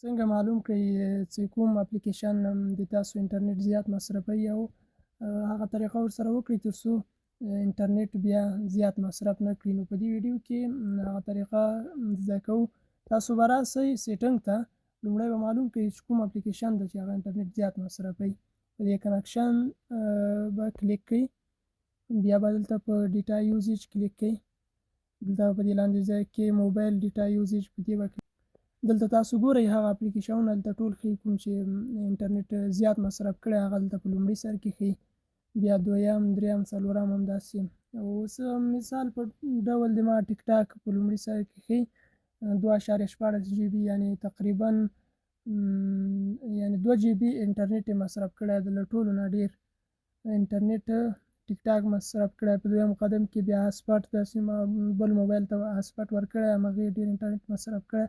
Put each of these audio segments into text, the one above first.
څنګه معلوم کړئ چې کوم اپلیکیشن د تاسو انټرنیټ زیات مصرفوي او هغه طریقه ورسره وکړئ تر څو انټرنیټ بیا زیات مصرف نه کړي. نو په دې ویډیو کې هغه طریقه زده کوو. تاسو به راسئ setting ته، لومړی به معلوم کړئ چې کوم اپلیکیشن ده چې هغه انټرنیټ زیات مصرفوي. په دې connection به کلیک کړئ، بیا به دلته په data usage کلیک کړئ. دلته په دې لاندې ځای کې mobile data usage په دې به کلیک. دلته تاسو ګورئ هغه اپلیکیشنونه دلته ټول ښیي کوم چې انټرنیټ زیات مصرف کړی، هغه دلته په لومړي سر کې ښیي، بیا دویم، دریم، څلورم، همداسې. اوس مثال په ډول د ما ټیک ټاک په لومړي سر کې ښیي 2.16 GB، یعنې تقریبا یعنې 2 GB انټرنیټ یې مصرف کړی دی. له ټولو نه ډېر انټرنیټ ټیک ټاک مصرف کړی. په دویم قدم کې بیا hotspot، داسې ما بل موبایل ته hotspot ورکړی، همغې ډېر انټرنیټ مصرف کړی.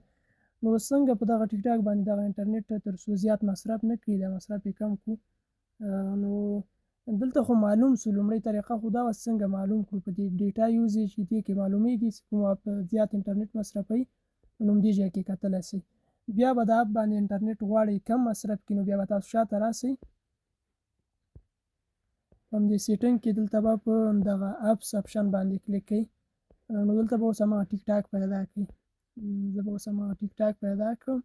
نو څنګه په دغه ټیک ټاک باندې دغه انټرنیټ تر څو زیات مصرف نه کړي، دا مصرف یې کم کړو. نو دلته خو معلوم سو، لومړۍ طریقه خو دا وه څنګه معلوم کړو. په دې data usage دې کې معلومیږي چې کوم اپ زیات انټرنیټ مصرفوي، نو همدې ځای کې کتلی سئ. بیا به د اپ باندې انټرنیټ غواړئ کم مصرف کړي، نو بیا به تاسو شاته راسئ په همدې setting کې، دلته به په دغه apps option باندې کلیک کړئ. نو دلته به اوس هماغه ټیک ټاک پیدا کړئ. زه به اوس هماغه ټیک ټاک پیدا کړم.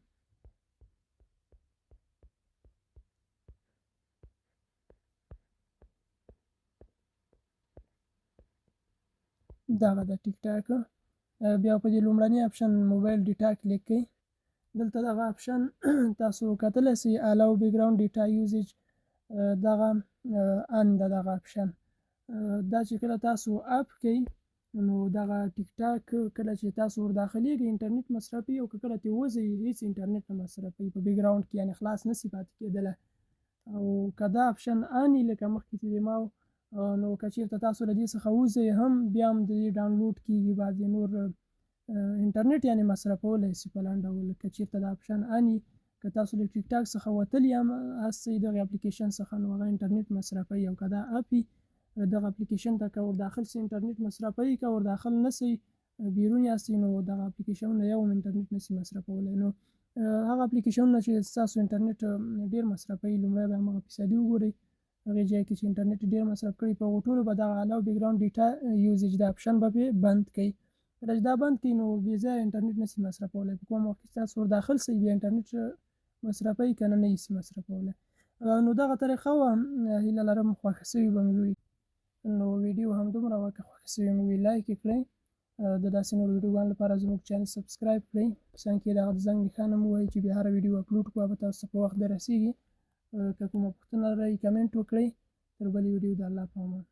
دغه د ټیک ټاک، بیا په دې لومړني option mobile data کلیک کړئ. دلته دغه option تاسو کتلی سئ، allow background data usage، دغه on ده دغه option. دا چې کله تاسو off کړئ، نو دغه ټیک ټاک کله چې تاسو ور داخلېږئ انټرنیټ مصرفوي، او که کله ترې وځئ هېڅ انټرنیټ نه مصرفوي په background کې، یعنې خلاص نه سي پاتې کېدلی. او که دا option on وي لکه مخکې چې د ما، نو که چېرته تاسو له دې څخه وځئ هم، بیا هم د دې ډاونلوډ کېږي بعضې نور انټرنیټ، یعنې مصرفولی سي په لنډ ډول. که چېرته دا option on وي، که تاسو له ټیک ټاک څخه وتلي هم هستئ دغې اپلیکیشن څخه، نو هغه انټرنیټ مصرفوي. او که دا off وي، دغه اپلیکیشن ته که ور داخل سئ انټرنیټ مصرفوي، که ور داخل نه سئ بیرون یاستئ، نو دغه اپلیکیشنونه یو هم انټرنیټ نه سي مصرفولی. نو هغه اپلیکیشنونه چې ستاسو انټرنیټ ډېر مصرفوي، لومړی به هماغه فیصدي وګورئ، هغې ځای کې چې انټرنیټ ډېر مصرف کړي، په هغو ټولو به دغه allow background data usage دا option به پرې بند کړئ. کله چې دا بند کړئ، نو بې ځایه انټرنیټ نه سي مصرفولی. په کوم وخت کې تاسو ور داخل سئ بیا انټرنیټ مصرفوي، که نه نه یې سي مصرفولی. نو دغه طریقه وه، هیله لرم خوښه سوي به مې وي. نو ویډیو همدومره وه، که خوښه سوي مو وي like یې کړئ، د داسې نورو ویډیوګانو لپاره زموږ channel subscribe کړئ، په څنګ کې دغه د زنګ نښانه مو ووهئ چې بیا هره ویډیو اپلوډ کړو به تاسو ته په وخت درسیږي. که کومه پوښتنه لرئ comment وکړئ. تر بلې ویډیو د الله په امان.